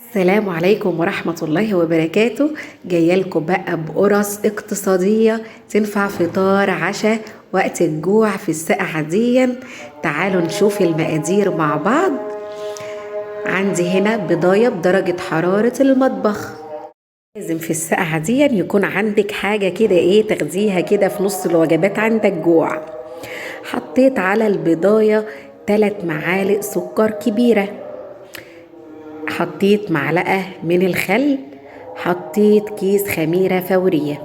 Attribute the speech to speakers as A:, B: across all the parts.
A: السلام عليكم ورحمة الله وبركاته. جاية لكم بقى بقرص اقتصادية تنفع فطار عشاء وقت الجوع في السقعة دي. تعالوا نشوف المقادير مع بعض. عندي هنا بضاية بدرجة حرارة المطبخ. لازم في السقعة دي يكون عندك حاجة كده ايه تاخديها كده في نص الوجبات عندك جوع. حطيت على البضاية 3 معالق سكر كبيرة، حطيت معلقة من الخل، حطيت كيس خميرة فورية.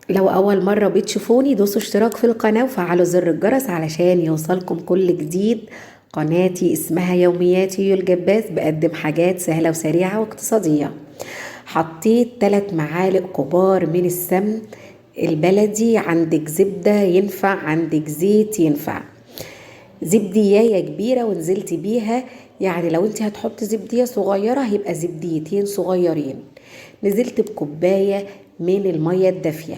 A: لو أول مرة بتشوفوني دوسوا اشتراك في القناة وفعلوا زر الجرس علشان يوصلكم كل جديد. قناتي اسمها يومياتي الجباز، بقدم حاجات سهلة وسريعة واقتصادية. حطيت 3 معالق كبار من السمن البلدي، عندك زبدة ينفع، عندك زيت ينفع، زبدية كبيرة ونزلت بيها، يعني لو انت هتحطي زبدية صغيرة هيبقى زبديتين صغيرين. نزلت بكوباية من المية الدافية،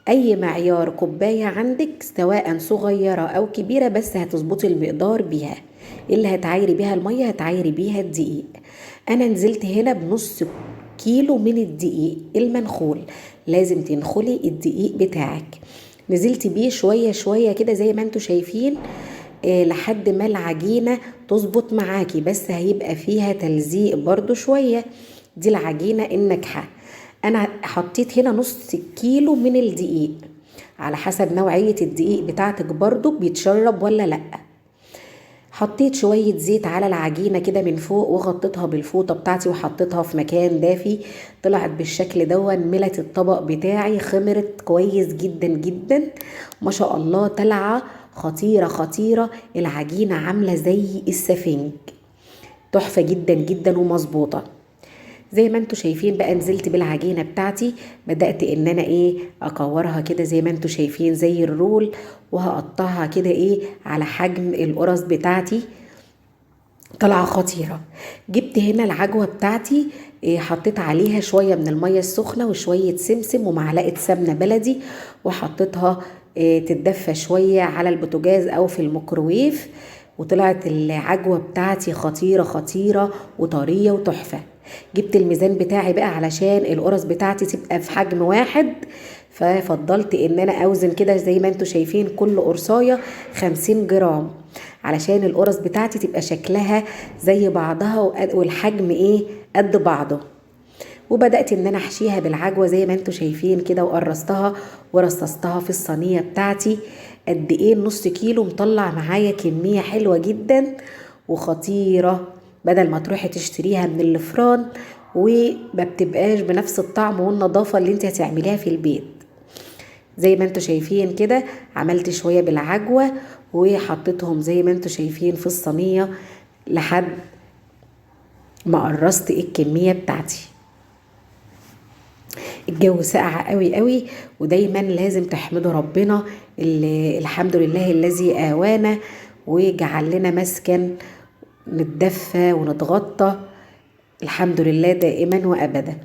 A: اي معيار كوباية عندك سواء صغيرة او كبيرة بس هتظبطي المقدار بيها. اللي هتعايري بيها المية هتعايري بيها الدقيق. انا نزلت هنا بنص كيلو من الدقيق المنخول، لازم تنخلي الدقيق بتاعك. نزلت بيه شوية شوية كده زي ما انتوا شايفين، لحد ما العجينة تظبط معاكي، بس هيبقى فيها تلزيق برضو شوية. دي العجينة الناجحة. انا حطيت هنا نص كيلو من الدقيق، على حسب نوعية الدقيق بتاعتك برضو بيتشرب ولا لأ. حطيت شوية زيت على العجينة كده من فوق وغطيتها بالفوطة بتاعتي وحطيتها في مكان دافي. طلعت بالشكل دون، ملت الطبق بتاعي، خمرت كويس جدا جدا ما شاء الله، طالعة خطيرة خطيرة. العجينة عاملة زي السفنج، تحفة جدا جدا ومظبوطة زي ما انتوا شايفين. بقى نزلت بالعجينة بتاعتي، بدأت ان انا ايه اكورها كده زي ما انتوا شايفين زي الرول، وهقطعها كده ايه على حجم القرص بتاعتي. طالعة خطيرة. جبت هنا العجوة بتاعتي، حطيت عليها شوية من المية السخنة وشوية سمسم ومعلقة سمنة بلدي، وحطيتها تتدفى شوية على البوتاجاز او في الميكروويف، وطلعت العجوة بتاعتي خطيرة خطيرة وطرية وتحفة. جبت الميزان بتاعي بقى علشان القرص بتاعتي تبقى في حجم واحد، ففضلت ان انا اوزن كده زي ما انتوا شايفين كل قرصاية 50 جرام علشان القرص بتاعتي تبقى شكلها زي بعضها والحجم ايه قد بعضه. وبدأت ان انا احشيها بالعجوة زي ما انتوا شايفين كده، وقرصتها ورصصتها في الصينية بتاعتي. قد ايه النص كيلو مطلع معايا كمية حلوة جدا وخطيرة، بدل ما تروحي تشتريها من الفران وما بتبقاش بنفس الطعم والنظافة اللي انت هتعمليها في البيت. زي ما انتوا شايفين كده عملت شوية بالعجوة وحطيتهم زي ما انتوا شايفين في الصينية لحد ما قرصت الكمية بتاعتي. الجو ساقع قوي قوي، ودايما لازم تحمدوا ربنا اللي الحمد لله الذي آوانا وجعل لنا مسكن نتدفى ونتغطى، الحمد لله دائما وابدا.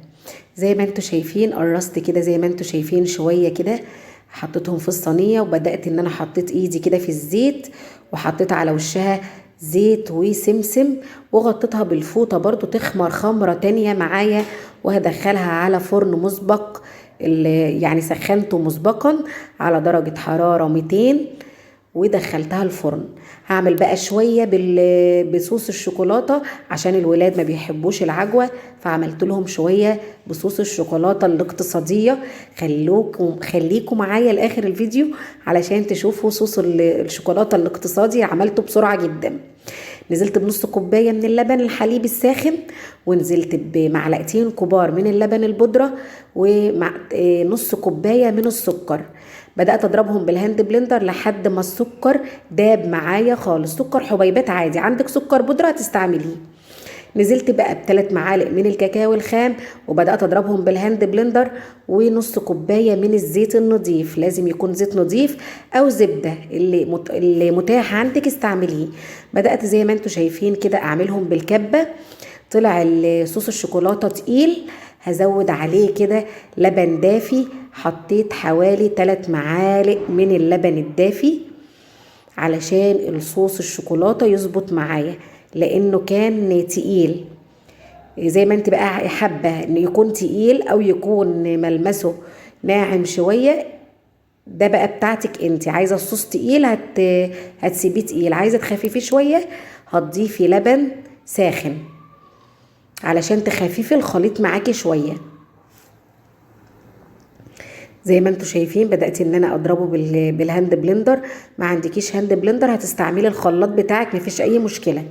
A: زي ما انتوا شايفين قرصت كده زي ما انتوا شايفين شوية كده، حطيتهم في الصينية، وبدأت ان انا حطيت ايدي كده في الزيت وحطيت على وشها زيت وسمسم وغطيتها بالفوطة برضو تخمر خمرة تانية معايا، وهدخلها على فرن مسبق اللي يعني سخنته مسبقا على درجة حرارة 200، ودخلتها الفرن. هعمل بقى شوية بصوص الشوكولاتة عشان الولاد ما بيحبوش العجوة، فعملت لهم شوية بصوص الشوكولاتة الاقتصادية. خليكم معايا لآخر الفيديو علشان تشوفوا صوص الشوكولاتة الاقتصادي، عملته بسرعة جدا. نزلت بنص كوباية من اللبن الحليب الساخن، ونزلت بمعلقتين كبار من اللبن البودرة، ومع نص كوباية من السكر. بدأت أضربهم بال hand blender لحد ما السكر داب معايا خالص. سكر حبيبات عادي، عندك سكر بودرة هتستعمليه. نزلت بقى ب3 معالق من الكاكاو الخام، وبدأت أضربهم بال hand blender، ونص كوباية من الزيت النظيف، لازم يكون زيت نظيف أو زبدة اللي متاح عندك استعمليه. بدأت زي ما انتوا شايفين كده أعملهم بالكبة. طلع صوص الشوكولاتة تقيل، هزود عليه كده لبن دافي. حطيت حوالي 3 معالق من اللبن الدافي علشان الصوص الشوكولاتة يظبط معايا، لانه كان تقيل. زي ما انت بقى حابة ان يكون تقيل او يكون ملمسه ناعم شوية، ده بقى بتاعتك انت. عايزه الصوص تقيل هتسيبيه تقيل، عايزه تخففيه شوية هتضيفي لبن ساخن علشان تخففي الخليط معاكي شوية. زي ما انتوا شايفين بدات ان انا اضربه بال hand blender. ما عندكيش hand blender هتستعملي الخلاط بتاعك، مفيش اي مشكلة.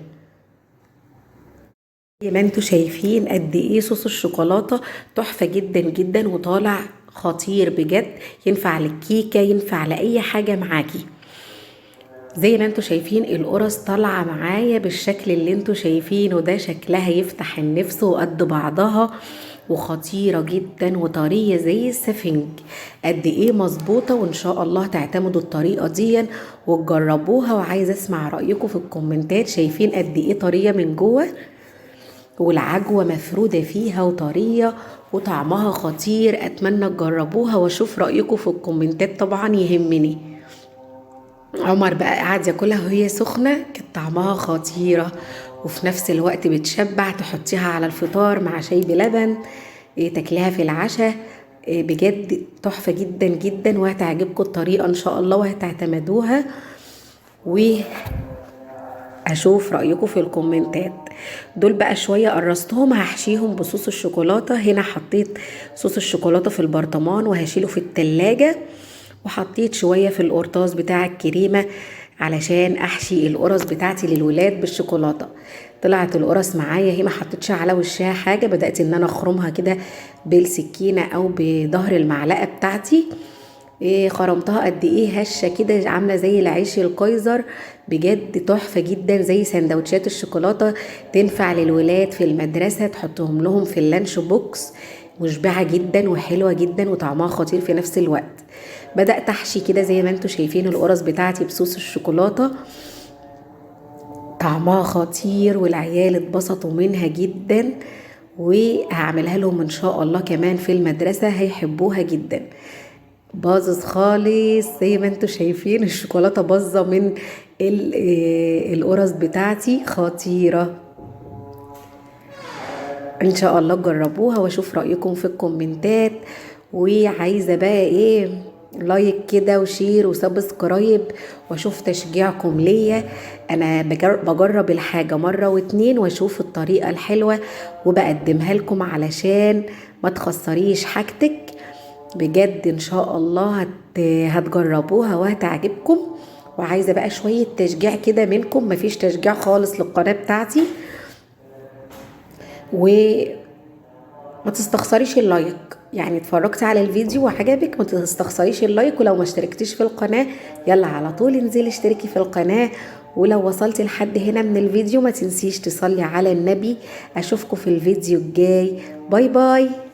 A: زي ما انتوا شايفين قد ايه صوص الشوكولاتة تحفة جدا جدا وطالع خطير بجد، ينفع للكيكه، ينفع لاي حاجة معاكي. زي ما انتوا شايفين القرص طالعه معايا بالشكل اللي انتوا شايفينه ده، شكلها يفتح النفس وقد بعضها وخطيرة جدا وطريه زي السفنج. قد ايه مظبوطة، وان شاء الله تعتمدوا الطريقة دي وتجربوها. وعايزه اسمع رايكم في الكومنتات. شايفين قد ايه طرية من جوه والعجوه مفروده فيها وطريه وطعمها خطير. اتمنى تجربوها واشوف رايكم في الكومنتات، طبعا يهمني. عمر بقى قاعد ياكلها وهي سخنة، كانت طعمها خطيرة وفي نفس الوقت بتشبع. تحطيها على الفطار مع شاي بلبن، تاكليها في العشاء، بجد تحفة جدا جدا، وهتعجبكم الطريقة ان شاء الله وهتعتمدوها. واشوف رايكم في الكومنتات. دول بقى شوية قرصتهم هحشيهم بصوص الشوكولاتة. هنا حطيت صوص الشوكولاتة في البرطمان وهشيله في التلاجة، وحطيت شوية في القرطاس بتاع الكريمة علشان احشي القرص بتاعتي للولاد بالشوكولاته. طلعت القرص معايا هي، ما حطيتش على وشها حاجة، بدات ان انا اخرمها كده بالسكينة او بظهر المعلقة بتاعتي. خرمتها قد ايه هشه كده، عامله زي العيش القيزر، بجد تحفة جدا، زي سندوتشات الشوكولاتة. تنفع للولاد في المدرسة، تحطهم لهم في ال lunch box، مشبعة جدا وحلوه جدا وطعمها خطير في نفس الوقت. بدات احشي كده زي ما انتم شايفين القرص بتاعتي بصوص الشوكولاتة، طعمها خطير والعيال اتبسطوا منها جدا، وهعملها لهم ان شاء الله كمان في المدرسة هيحبوها جدا. باظت خالص زي ما انتم شايفين، الشوكولاتة باظه من القرص بتاعتي، خطيرة. ان شاء الله تجربوها واشوف رايكم في الكومنتات. وعايزه بقى ايه، like كده و share و subscribe، واشوف تشجيعكم ليا. انا بجرب الحاجة مرة واتنين واشوف الطريقة الحلوة وبقدمها لكم علشان ما تخسريش حاجتك. بجد ان شاء الله هتجربوها وهتعجبكم. وعايزه بقى شوية تشجيع كده منكم، مفيش تشجيع خالص للقناة بتاعتي. وما تستخسريش ال like، يعني اتفرجتي على الفيديو وعجبك ما تستخسريش ال like. ولو ما اشتركتيش في القناة يلا على طول انزلي اشتركي في القناة. ولو وصلتي لحد هنا من الفيديو ما تنسيش تصلي على النبي. اشوفكم في الفيديو الجاي، bye bye.